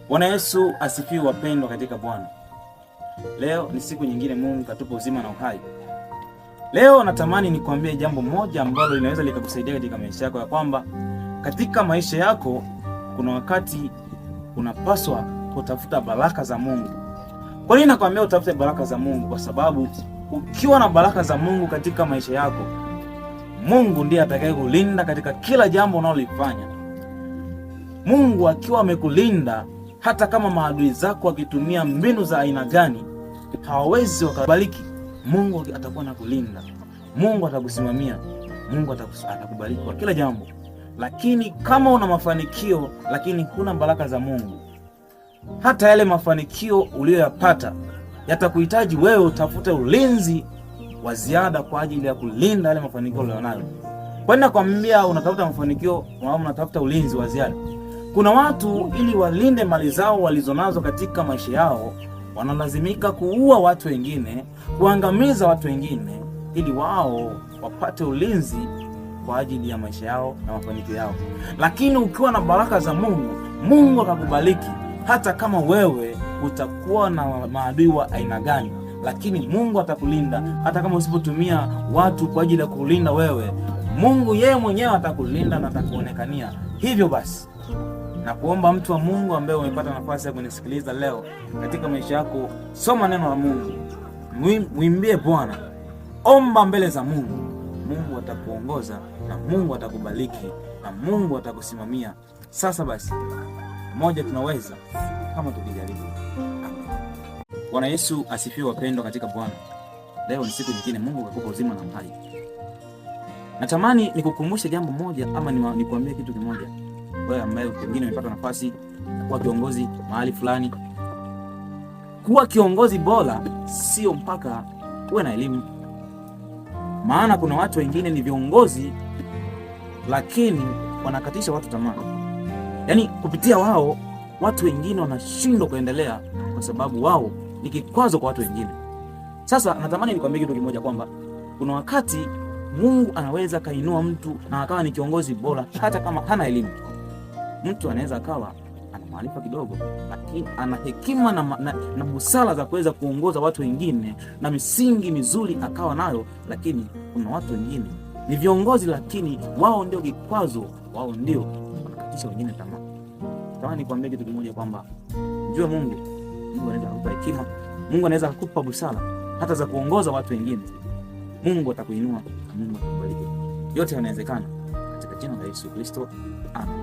Bwana Yesu asifiwe, wapendwa katika Bwana. Leo ni siku nyingine, Mungu katupa uzima na uhai. Leo natamani nikwambie jambo moja ambalo linaweza likakusaidia katika maisha yako, ya kwamba katika maisha yako kuna wakati unapaswa kutafuta baraka za Mungu. Kwa nini nakwambia utafute baraka za Mungu? Kwa sababu ukiwa na baraka za Mungu katika maisha yako, Mungu ndiye atakayekulinda katika kila jambo unalolifanya. Mungu akiwa amekulinda, hata kama maadui zako wakitumia mbinu za aina gani, hawawezi wakabariki. Mungu atakuwa nakulinda, Mungu atakusimamia, Mungu atakubariki kwa kila jambo. Lakini kama una mafanikio lakini huna baraka za Mungu, hata yale mafanikio uliyoyapata yatakuhitaji wewe utafute ulinzi wa ziada kwa ajili ya kulinda yale mafanikio ulionayo. Kwa nini nakwambia unatafuta mafanikio au unatafuta ulinzi wa ziada? Kuna watu ili walinde mali zao walizonazo katika maisha yao, wanalazimika kuua watu wengine, kuangamiza watu wengine, ili wao wapate ulinzi kwa ajili ya maisha yao na mafanikio yao. Lakini ukiwa na baraka za Mungu, Mungu akakubariki, hata kama wewe utakuwa na maadui wa aina gani, lakini Mungu atakulinda. Hata kama usipotumia watu kwa ajili ya kulinda wewe, Mungu yeye mwenyewe atakulinda na atakuonekania. Hivyo basi, na kuomba mtu wa Mungu ambaye umepata nafasi ya kunisikiliza leo, katika maisha yako, soma neno la Mungu, mwimbie Bwana, omba mbele za Mungu. Mungu atakuongoza na Mungu atakubariki na Mungu atakusimamia. Sasa basi, moja tunaweza kama tukijaribu. Amen. Bwana Yesu asifiwe, wapendwa katika Bwana. Leo ni siku nyingine, Mungu kakupa uzima na uhai. Natamani nikukumbushe jambo moja ama nikuambie kitu kimoja. Wewe ambaye pengine umepata nafasi kuwa kiongozi mahali fulani, kuwa kiongozi bora sio mpaka uwe na elimu. Maana kuna watu wengine ni viongozi lakini wanakatisha watu tamaa, yaani kupitia wao watu wengine wanashindwa kuendelea kwa sababu wao ni kikwazo kwa watu wengine. Sasa natamani nikwambie kitu kimoja kwamba kuna wakati Mungu anaweza kainua mtu na akawa ni kiongozi bora hata kama hana elimu. Mtu anaweza akawa ana maarifa kidogo, lakini ana hekima na busara za kuweza kuongoza watu wengine na misingi mizuri akawa nayo, lakini kuna watu wengine ni viongozi, lakini wao ndio kikwazo, wao ndio wanakatisha wengine tamaa. Tamani nikwambie kitu kimoja kwamba jua Mungu, Mungu anaweza kukupa hekima, Mungu anaweza kukupa busara hata za kuongoza watu wengine. Mungu atakuinua, Mungu atakubariki. Yote yanawezekana katika jina la Yesu Kristo. Amen.